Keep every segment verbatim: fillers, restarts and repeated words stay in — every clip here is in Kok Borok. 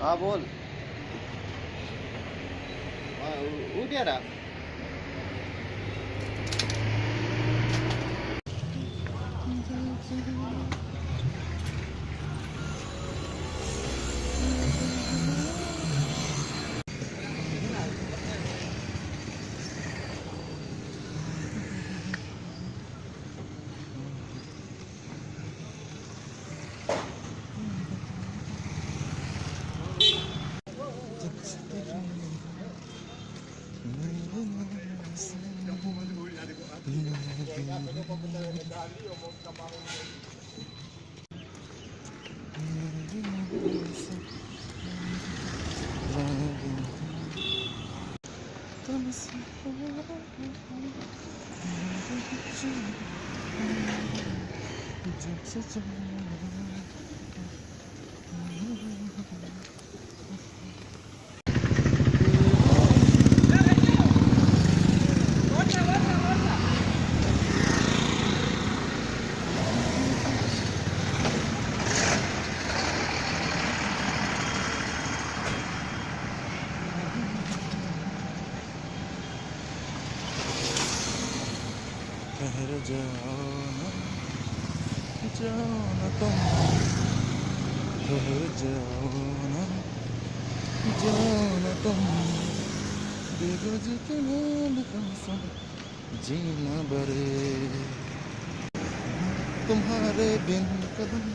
हाँ, बोल। हाँ, उ-, उठ यार। Tahar jaana, jaana tum, tahar jaana, jaana tum, bego jitna lukam sam, jeena bare. तुम्हारे बिन कदम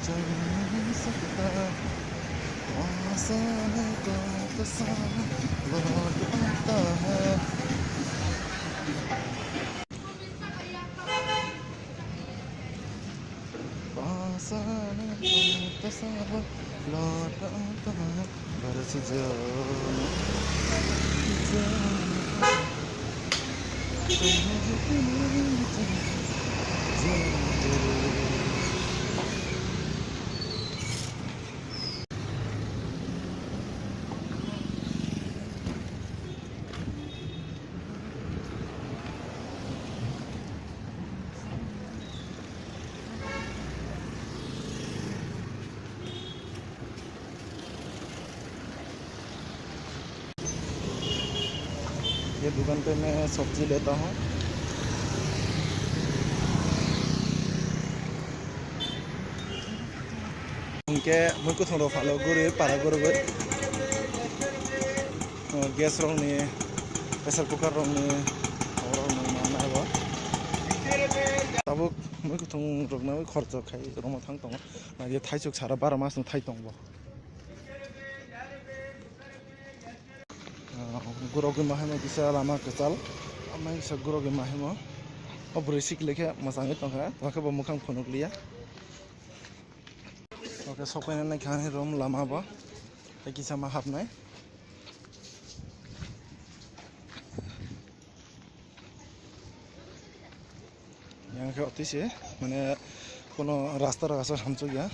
चल नहीं सकता, आसान तो तस्वर लौट आता है। आसान तो तस्वर लौट आता है, बरस जाओ, जाओ। Ye dukan pe main sabji leta hoon. Hingke mui kuthung rok phalo guri para gurugwi. O, gas rokni, pressure cooker rokni, rokni manna bo. Tabuk mui kuthung rokno khorchok khai romo thang tongo. Nai thaichuk sara bara mas no thai tong bo. Ah, gurogwi mahaimo kisa lama kwchal. Amai kisa gurogwi mahaimo. O bwrwi sikle khe mwchangwi tongkha. Tongkhe bo mwkhang phunukliya. Oke, sokphaina naikha ani room lama bo. Tei kisa ma hapnai. Yang khe otwi se, mane, kono rasta rok aswk hamsok ya.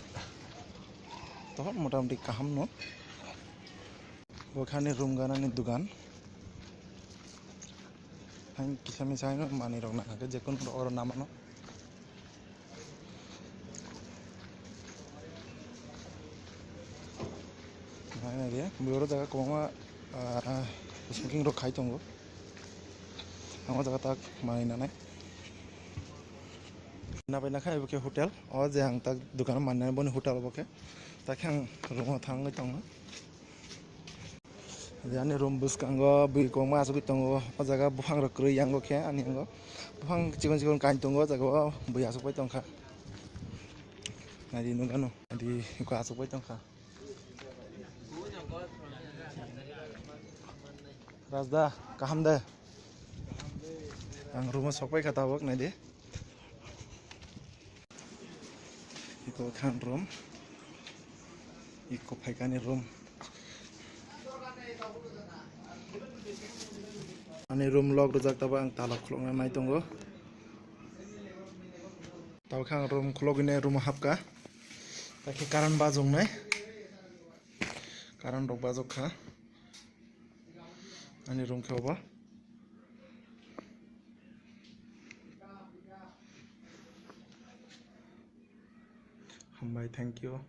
Toh, motamoti kaham no. Bo khe ani room ganani dugan. Ang kisa misa haino manwi rok nang khe, je kono oro namano. Nai nai de, bwrwi oro jaga kwbangma, ah, smoking rok khai tongo. Ang o jaga tak manwi nanai. Napai nakha ebo khe hotel. O je ang tak dukan mannani boni hotel obo khe. Tak khe ang room o thangwi tongo. Ani room bwskango bui kwbangma achugwi tongo. O jaga buphang rok kwrwi yango khe ani yango. Buphang chikon chikon kain tongo o jaga o bui achukbai tongkha. Naidi nukano. Naidi iko achukbai tongkha. Rajda, kaham de? Ang room o sokpai kha tabuk, naidi. Iko khan room. Iko phaikani room. Ani room lock rijak tabuk, ang tala khulukna nai tongo. Tabuk khe ang room khulogwi nai room o hapkha. Takhe current bajoknai. Current rok bajok kha. Ani room khe obo. Hambai, thank you.